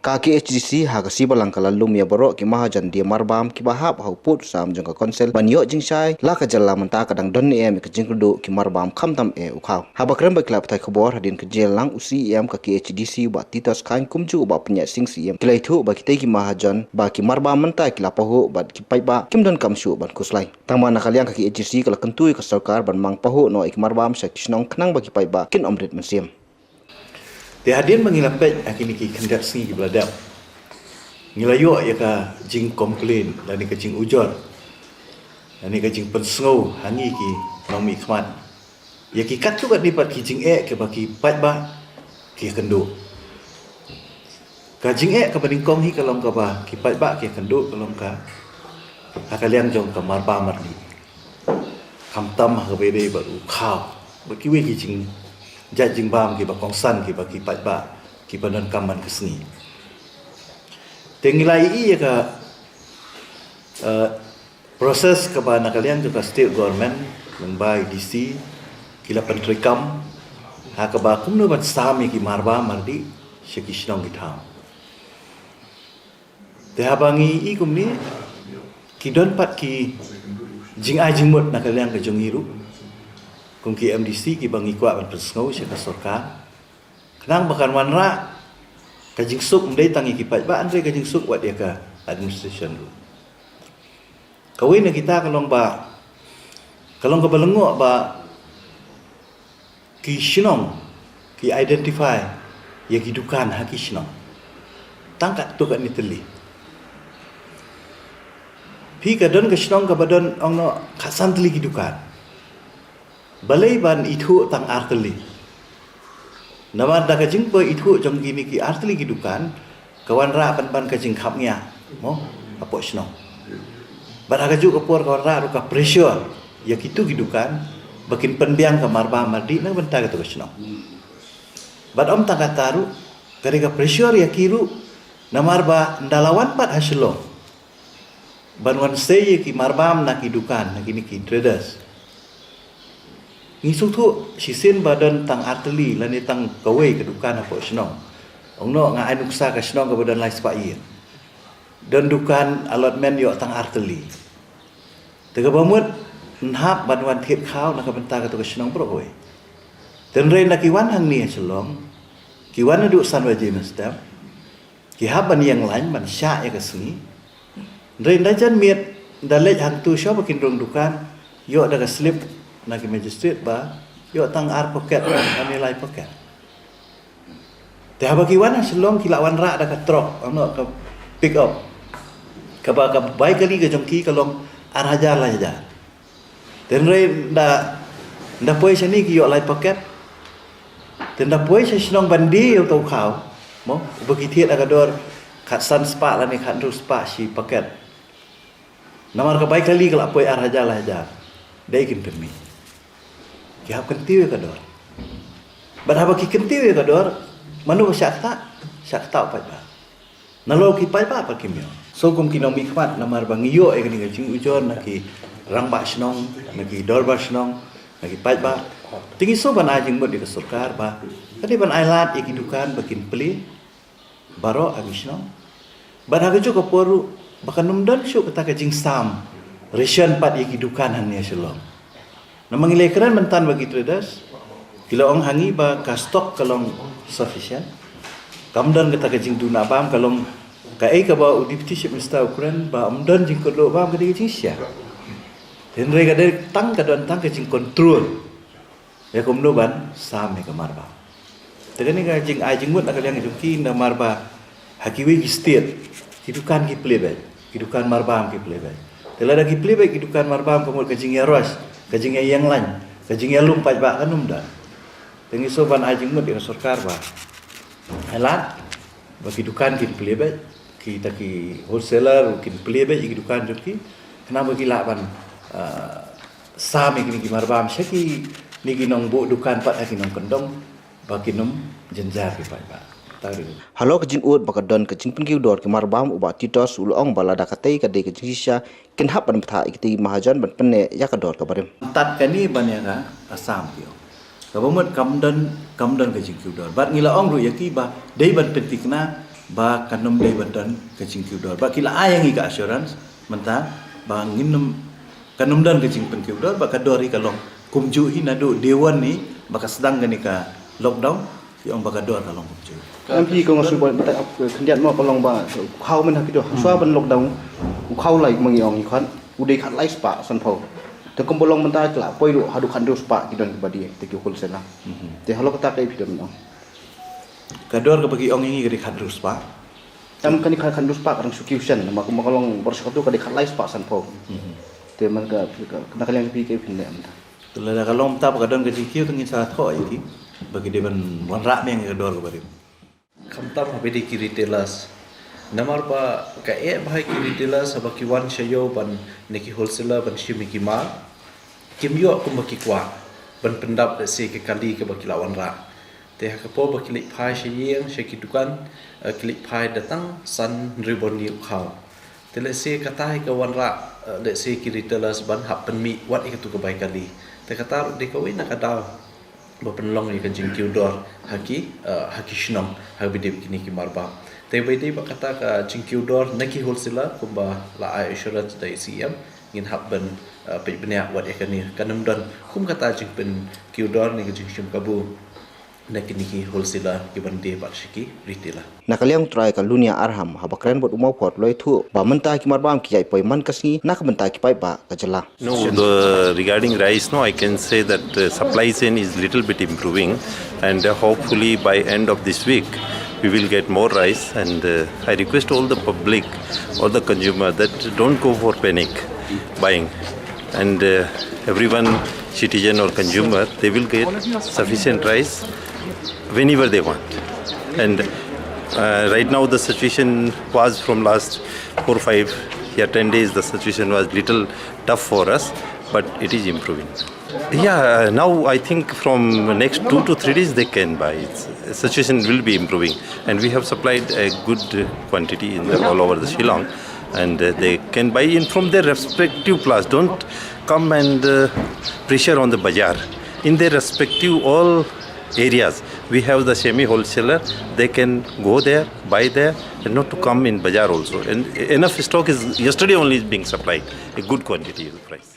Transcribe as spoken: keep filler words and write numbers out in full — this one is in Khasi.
Ka K H A D C ha ka sngi Balang ka la lum ïa baroh ki mahajon die marbam kiba hap ha u pud u sam jong ka Council ban ïoh jingshai la ka jylla mynta ka dang don ne em ïa ka jingkyrduh ki marbam khamtam eh u khaw. Haba kren bad ki lad pathai khubor hadien ka jingïalang, u C E M ka K H A D C Bah Titos Chyne kumjuh u Bah Pynïaid Sing C E M ki la ïathuh ba kitei ki mahajon ba ki marbam mynta ki la pahuh bad ki paidbah kim donkam shuh ban khuslai. Tangba na ka liang ka K H A D C ka la kyntu ïa ka sorkar ban mang pahuh noh ïa ki marbam sha ki shnong khnang ba ki paidbah kin ym rit mynsiem. Te hadien ba ngi la peit ha kine ki khyndiat sngi kiba la dep, ngi la ïoh ïa ka jingcomplain lane ka jingujor lane ka jingpynsngew ha ngi ki nongmihkhmat ïa ki katto katne pat ki jingeh kiba ki paidbah ki ïakynduh. Ka jingeh kaba nyngkong hi ka long kaba ki paidbah ki ïakynduh ka long ka ha ka liang jong ka marbam mardi, khamtam ha kaba ïadei bad u khaw bad kiwei ki jingjait jingbam kiba kongsan kiba ki paidbah kiba donkam man ka sngi. Te ngi la ïohi ïa ka, eh, process kaba na ka liang jong ka state government lyngba i D C ki la pyntreikam ha kaba kumno ban sam ïa ki marbam mardi sha ki shnong ki thaw. Te haba ngi ïohi kumne, ki don pat ki jingai jingmut na ka liang ka jong ngi ruh kum ki M D C kiba ngi kwah ban pynsngew sha ka sorkar khnang ba kan wanrah ka jingsuk ym dei tang ïa ki paidbah hynrei ka jingsuk wat ïa ka administration ruh. Kawei na kita ka long ba, ka long kaba lyngngoh ba ki shnong ki identify ïa ki dukan ha ki shnong tang katto katne tylli. Phi, ka don ka shnong kaba don ong noh khatsan tylli ki dukan. Balei ban ithuh tang ar tylli? Namar da ka jingpoi ithuh jong kine ki ar tylli ki dukan ka wanrah ban ban ka jingkhapngiah mo hapoh shnong. Bad ha kajuh ka por ka wanrah ruh ka pressure ïa kito ki dukan ba kin pynbiang ka marbam mardi na ka bynta kato ka shnong. Bad ym tang kata ruh, ka dei ka pressure ïa ki ruh namar ba ynda la wan pat ha Shillong ban wan sei ïa ki marbam na ki dukan, na kine ki traders. Ngi sngewthuh shisien ba don tang ar tylli lane tang kawei ka dukan hapoh shnong. Ong noh nga ai nuksa ka shnong kaba don lai spah ïing. Don dukan allotment ïoh tang ar tylli. Te kaba mut yn hap ban wan thied khaw na ka bynta kato ka shnong baroh kawei. Te hynrei ynda ki wan hangne ha Shillong, ki wan naduh san baje mynstep, ki hap ban ïeng lain ban shah ïa ka sngi. Hynrei ynda jan miet, ynda leit hangto shuwa ba kin rung dukan, ïoh da ka slip na ki magistrate ba ïoh tang ar pocket lane lai pocket. Te haba ki wan ha Shillong ki la wanrah da ka truck, ano, ka pick up, kaba ka bai kali ka jong ki ka long ar hajar lai hajar. Te hynrei ynda, ynda poi shane ki ïoh lai pocket. Te ynda poi sha shnong ban die ïa uto u khaw, mo, uba ki thied ha ka dor khatsan spah lane khathynriew spah shi pocket. Namar ka bai kali ka la poi ar hajar lai hajar. Dei kin pynmih. Ki hap kyntiew ïa ka dor. Bad haba ki kyntiew ïa ka dor, mano ba shah ktah, shah ktah u paidbah. Nalor ki paidbah pat kim ïoh. So kum ki nongmihkhmat namar ba ngi ïoh ïa kane ka jingujor na ki rangbah shnong, na ki dorbar shnong, na ki paidbah, te ngi sngew ban ai jingmut ïa ka sorkar ba ka dei ban ai lad ïa ki dukan ba kin plie baroh ha ki shnong. Bad ha kajuh ka por ruh ba kan ym don shuh kata ka jingsam ration pat ïa ki dukan hangne ha Shillong. Namar ngi la kren mynta bad ki traders, ki la ong ha ngi ba ka stock ka long sufficient. Kam don kata ka jingduhnah bam, ka long kaei kaba u Deputy Chief Minister u kren ba ym don jingkyrduh bam ka dei ka jingshisha. Hynrei ka dei tang, ka don tang ka jingcontrol ïa kumno ban sam ïa ka marbam. Te kane ka jingai jingmut na ka liang jong ki namar ba ha kiwei ki state ki dukan ki plie beit, ki dukan marbam ki plie beit. Te lada ki plie beit ki dukan marbam, ka mut ka jingïarush, ka jingïaïeng lain, ka jingïalum paidbah kan ym don. Te ngi sngew ban ai jingmut ïa ka sorkar ba ai lad ba ki dukan kin plie beit, kita ki wholesaler kin plie beit ïa ki dukan jong ki, khnang ba ki lah ban, ah, sam ïa kine ki marbam sha kine ki nongbuh dukan pat ha ki nongkyndong ba kin ym jynjar ki paidbah. Tang ri. Halor ka jingud ba ka don ka jingpynkiew dor ki marbam, u Bah Titos u la ong ba lada katei ka dei ka jingshisha, kin hap ban bthah ïa kitei ki mahajon ban pynneh ïa ka dor kaba rim. Tad kane ban ïa ka Assam ki ong. Kaba mut kam don, kam don ka jingkiew dor. Bad ngi la ong ruh ïa ki ba dei ban pynthikna ba kan ym dei ban don ka jingkiew dor. Ba ki la ai ïa ngi ka assurance mynta ba ngin ym, kan ym don ka jingpynkiew dor, ba ka dor hi ka long kumjuh hi naduh day one hi ba ka sdang kane ka lockdown, ki ong ba ka dor ka long kumjuh. Em phi, kong Shu, ba mynta khyndiat mo ka long ba u khaw mynta ha ki dor. Shuwa ban lockdown u khaw lai, ma ngi ong hi khot u dei khatlai spah sanphew. Te kumba long mynta ki la poi ruh haduh khathynriew spah ki don kiba die, te ki wholesale. Te halor kata kaei phi don ong? Ka dor kaba ki ong ïa ngi ka dei khathynriew spah. Em, kane ka khathynriew spah ka dang shu kiew shen, namar kumba ka long baroh shi katta ka dei khatlai spah sanphew. Te man ka, ka, na ka liang ka phi kaei phin leh mynta? Te lada ka long mynta ba ka don ka jingkiew, te ngin sa thoh ïa ki ba ki dei ban wanrah biang ïa ka dor kaba rim. Khamtam haba dei ki retailers. Namar ba kaei ba ha ki retailers haba ki wan sha ïew ban, ne ki wholesaler ban shim ïa ki mar, kim ïoh kumba ki kwah ban pyndap lehse ka kali kaba ki la wanrah. Te ha ka por ba ki leit phai sha ïing, sha ki dukan, eh, ki leit phai da tang san hynriew bor hynñiew u khaw. Te lehse kata hi ka wanrah, eh, lehse ki retailers ban hap pynmih wat ïa katu ka bai kali. Te kata ruh dei kawei na ka daw ba pynlong ïa ka jingkiew dor ha ki, eh, ha ki shnong, ha kaba dei kine ki marbam. Te ba dei ba kata ka jingkiew dor na ki wholesaler, kumba la ai assurance da i C M, ngin hap ban, eh, peit bniah wat ïa kane, kan ym don kum kata jingpynkiew dor ne ka jingshim kabu na kine ki wholesaler kiban die bad sha ki retailer. Na ka liang u trai ka Lunia Arham haba kren bad u Mawphor u la ïathuh ba mynta ki marbam ki ïaid poi man ka sngi na ka bynta ki paidbah ka jylla. No, the, regarding rice, no, I can say that, uh, supply chain is little bit improving, and, uh, hopefully by end of this week, we will get more rice, and, uh, I request all the public, all the consumer, that don't go for panic buying, and, uh, everyone, citizen or consumer, they will get sufficient rice whenever they want. And, uh, right now the situation was from last four, five, yeah, ten days, the situation was little tough for us, but it is improving. Yeah, uh, now I think from next two to three days they can buy. It's, situation will be improving, and we have supplied a good quantity in the, all over the Shillong, and, uh, they can buy in from their respective plants. Don't come and, uh, pressure on the bazaar. In their respective all areas, we have the semi wholesaler. They can go there, buy there, and not to come in bazaar also. And enough stock is yesterday only is being supplied, a good quantity of rice.